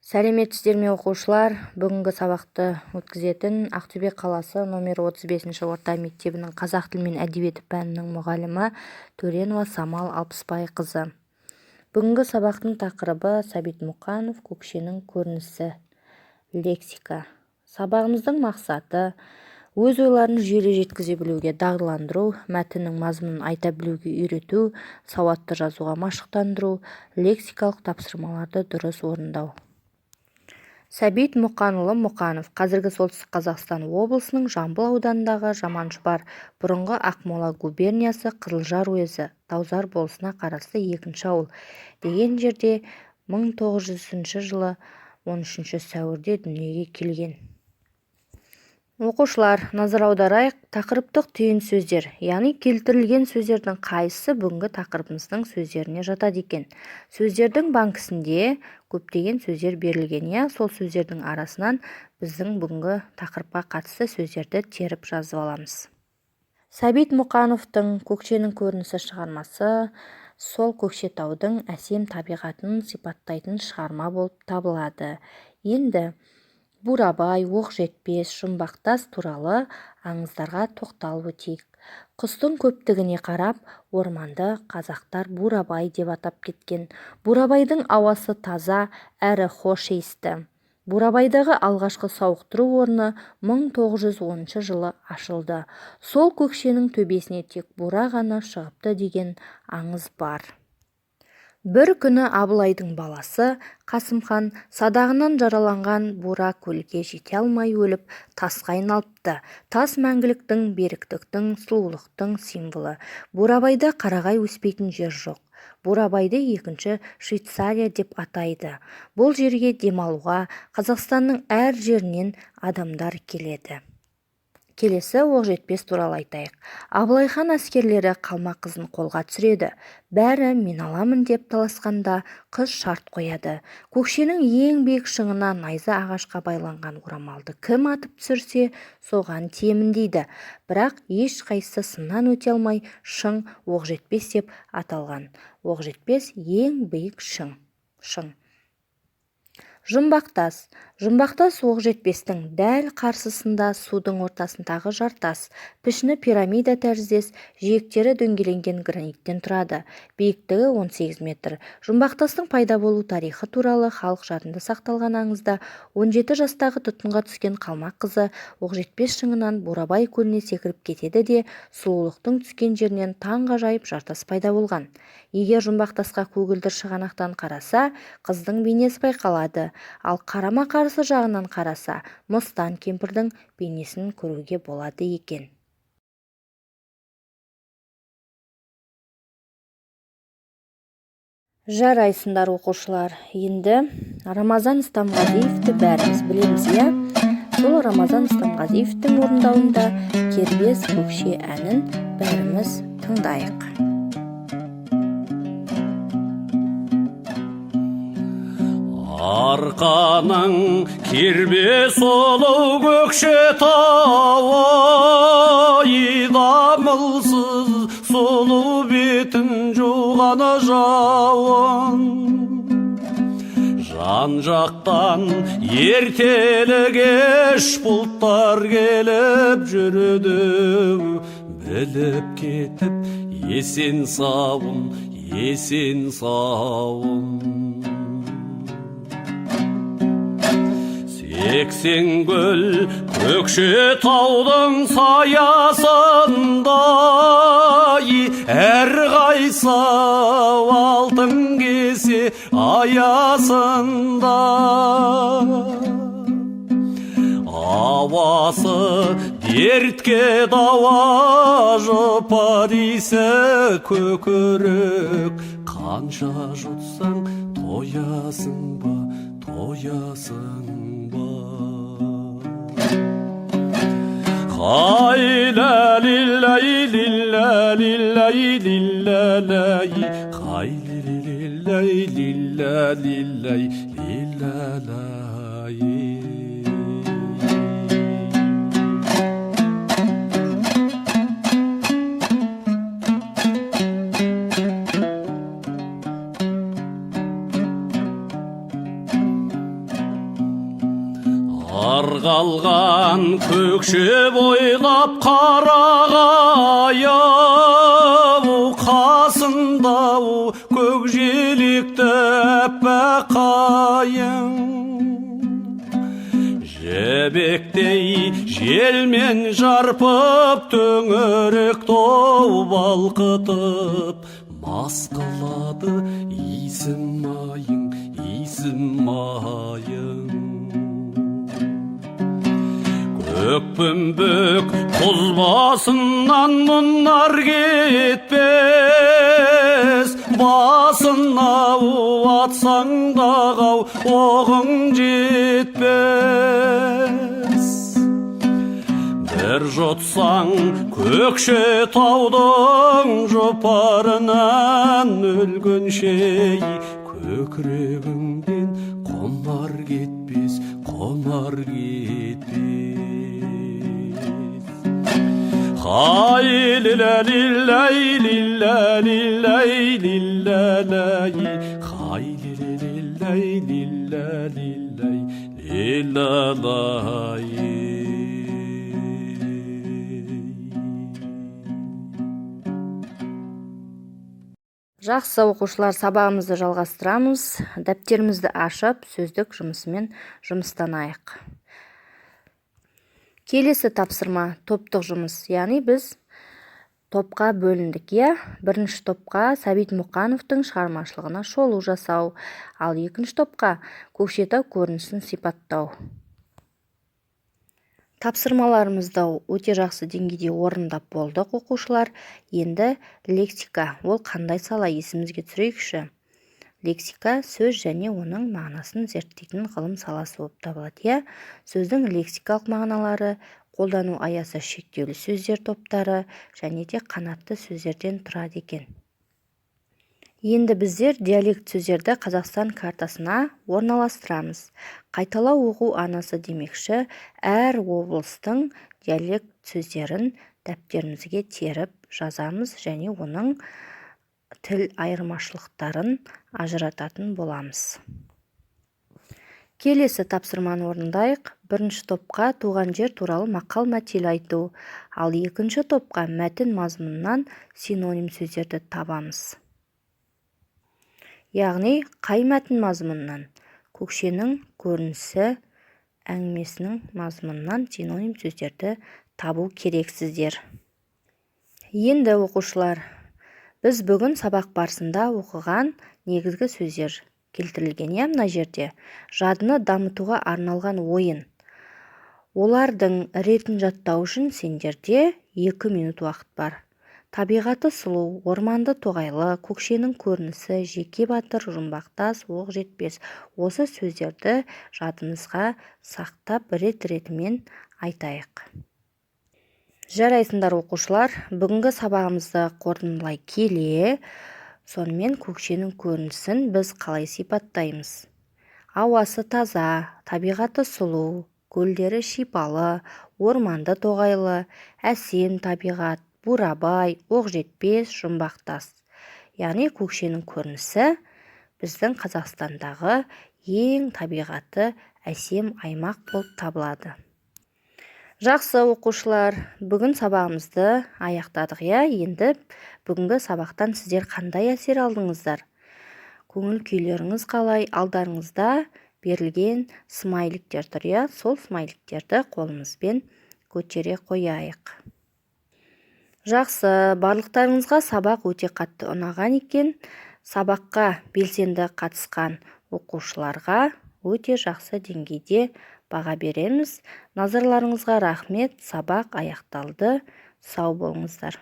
Сәлеметсіздер ме, оқушылар! Бүгінгі сабақты өткізетін Ақтөбе қаласы номер 35 орта мектебінің қазақ тілі мен әдебиеті пәнінің мұғалімі Төренова Самал Алпысбайқызы. Бүгінгі сабақтың тақырыбы Сәбит Мұқанов «Көкшенің көрінісі». Лексика. Сабағымыздың мақсаты: өз ойларын жүйелі жеткізе білуге дағдыландыру, мәтіннің мазмұнын айта білуге үйрету, сауатты жазуға машықтандыру, лексикалық тапсырмаларды дұрыс орындау. Сәбит Мұқанұлы Мұқанов қазіргі Солтүстік Қазақстан облысының Жамбыл ауданындағы Жаманшұбар, бұрынғы Ақмола губерниясы Қызылжар уезі Таузар болысына қарасты Екінші ауыл деген жерде 1900 жылы 13 сәуірде дүниеге келген. Оқушылар, назар аударайық, тақырыптық түйін сөздер, яғни келтірілген сөздердің қайсысы бүгінгі тақырыбымыздың сөздеріне жатады екен? Сөздердің банкісінде көптеген сөздер берілген, иә, сол сөздердің арасынан біздің бүгінгі тақырыпқа қатысты сөздерді теріп жазып аламыз. Сәбит Мұқановтың «Көкшенің көрінісі» шығармасы сол Көкшетаудың әсем табиғатын сипаттайтын шығарма болып табылады. Енді Бурабай, Оқжетпес, Жұмбақтас туралы аңыздарға тоқталып өтейік. Құстың көптігіне қарап, орманды қазақтар Бурабай деп атап кеткен. Бурабайдың ауасы таза әрі хош иісті. Бурабайдағы алғашқы сауықтыру орны 1910 жылы ашылды. Сол Көкшенің төбесіне тек бура ғана шығыпты деген аңыз бар. Бір күні Абылайдың баласы Қасымхан садағынан жараланған бура көлге жете алмай өліп, тасқа айналыпты. Тас мәңгіліктің, беріктіктің, сұлулықтың символы. Бурабайда қарағай өспейтін жер жоқ. Бурабайды екінші Швейцария деп атайды. Бұл жерге демалуға Қазақстанның әр жерінен адамдар келеді. Келесі Оқжетпес туралы айтайық. Абылай хан әскерлері қалмақ қызын қолға түсіреді. Бәрі мен аламын деп таласқанда, қыз шарт қояды. Көкшенің ең биік шыңына найза ағашқа байланған орамалды кім атып түсірсе, соған тиемін дейді. Бірақ ешқайсысы сыннан өте алмай, шың Оқжетпес деп аталған. Оқжетпес ең биік шың. Шың. Жұмбақтас. Жұмбақтас Оқжетпестің дәл қарсысында судың ортасындағы жартас. Пішіні пирамида тәріздес, жиектері дөңгеленген граниттен тұрады. Биіктігі 18 метр. Жұмбақтастың пайда болу тарихы туралы халық жадында сақталған аңызда 17 жастағы тұтқынға түскен қалмақ қызы Оқжетпес шыңынан Бурабай көліне секіріп кетеді де, сұлулықтың түскен жерінен таңғажайып жартас пайда болған. Егер Жұмбақтасқа көгілдір шығанақтан қараса, қыздың бейнесі байқалады, ал қарама-қарсы жағынан қараса, мыстан кемпірдің бейнесін көруге болады екен. Жарайсыңдар, оқушылар. Енді Рамазан Стамғазиевті бәріміз білеміз, иә? Сол Рамазан Стамғазиевтің орындауында «Кербез Көкше» әнін бәріміз тыңдайық. Арқаның кербез сұлу Көкшетауы, дамылсыз сұлу бетін жуған жауын. Жан жақтан ертелі кеш бұлттар келіп жүрді, біліп кетіп есен сауын, есен сауын. Сексен гүл Көкшетаудың саясында, әрқайсы алтын кесе аясында. Ауасы дертке дауа, жұпар иісі көкірек, қанша жұтсаң тоясың ба, тоясың ба? Хай ла ли ла ли ла ли ла ли ла ла, хай ли ли ла ли ла ли ла ли ла ла. Қарғалған көкше бойлап қарағайы, қасында көк желекті аппақ қайың. Жібектей желмен жарпып, төңірек тау балқытып, мас қылады иісім айың, иісім айың. Көкпіңбек құз басынан мұнар кетпес, басына атсаң да қау, оғың жетпес. Бір жұтсаң Көкше таудың жұпарынан өлгенше, көкірегіңден құмар кетпес, құмар кетпес. Хай лила лилай лила лилай лила лай, хай лилай лила лилай лила лай. Жақсы, оқушылар, сабағымызды жалғастырамыз. Дәптерімізді ашып, сөздік жұмысымен жұмыстанайық. Келесі тапсырма — топтық жұмыс, яғни біз топқа бөліндік, иә. Бірінші топқа Сәбит Мұқановтың шығармашылығына шолу жасау, ал екінші топқа Көкшетау көрінісін сипаттау. Тапсырмаларымызды өте жақсы деңгейде орындап болдық, оқушылар. Енді лексика ол қандай сала, есімізге түсірейікші. Лексика — сөз және оның мағынасын зерттейтін ғылым саласы болып табылады, иә. Сөздің лексикалық мағыналары қолдану аясы шектеулі сөздер топтары және де қанатты сөздерден тұрады екен. Енді біздер диалект сөздерді Қазақстан картасына орналастырамыз. Қайталау оқу анасы демекші, әр облыстың диалект сөздерін дәптерімізге теріп жазамыз және оның тіл айырмашылықтарын ажырататын боламыз. Келесі тапсырманы орындайық. Бірінші топқа туған жер туралы мақал-мәтел айту, ал екінші топқа мәтін мазмұнынан синоним сөздерді табамыз. Яғни қай мәтін мазмұнынан? Көкшенің көрінісі әңгімесінің мазмұнынан синоним сөздерді табу керексіздер. Енді, оқушылар, біз бүгін сабақ барысында оқыған негізгі сөздер келтірілген, иә, мына жерде. Жадыны дамытуға арналған ойын. Олардың ретін жаттау үшін сендерде 2 минут уақыт бар. Табиғаты сұлу, орманды тоғайлы, Көкшенің көрінісі, жеке батыр, жұмбақтас, оқ жетпес. Осы сөздерді жадымызға сақтап, рет-ретімен айтайық. Жарайсыңдар, оқушылар. Бүгінгі сабағымызды қорытындылай келе, сонымен Көкшенің көрінісін біз қалай сипаттаймыз? Ауасы таза, табиғаты сұлу, көлдері шипалы, орманды тоғайлы, әсем табиғат, Бурабай, Оқжетпес, Жұмбақтас. Яғни Көкшенің көрінісі біздің Қазақстандағы ең табиғаты әсем аймақ болып табылады. Жақсы, оқушылар, бүгін сабағымызды аяқтадық, иә. Енді бүгінгі сабақтан сіздер қандай әсер алдыңыздар? Көңіл күйлеріңіз қалай? Алдарыңызда берілген смайликтер тұр, иә. Сол смайликтерді қолымызбен көтере қояйық. Жақсы, барлықтарыңызға сабақ өте қатты ұнаған екен. Сабаққа белсенді қатысқан оқушыларға өте жақсы деңгейде баға береміз. Назарларыңызға рахмет. Сабақ аяқталды. Сау болыңыздар.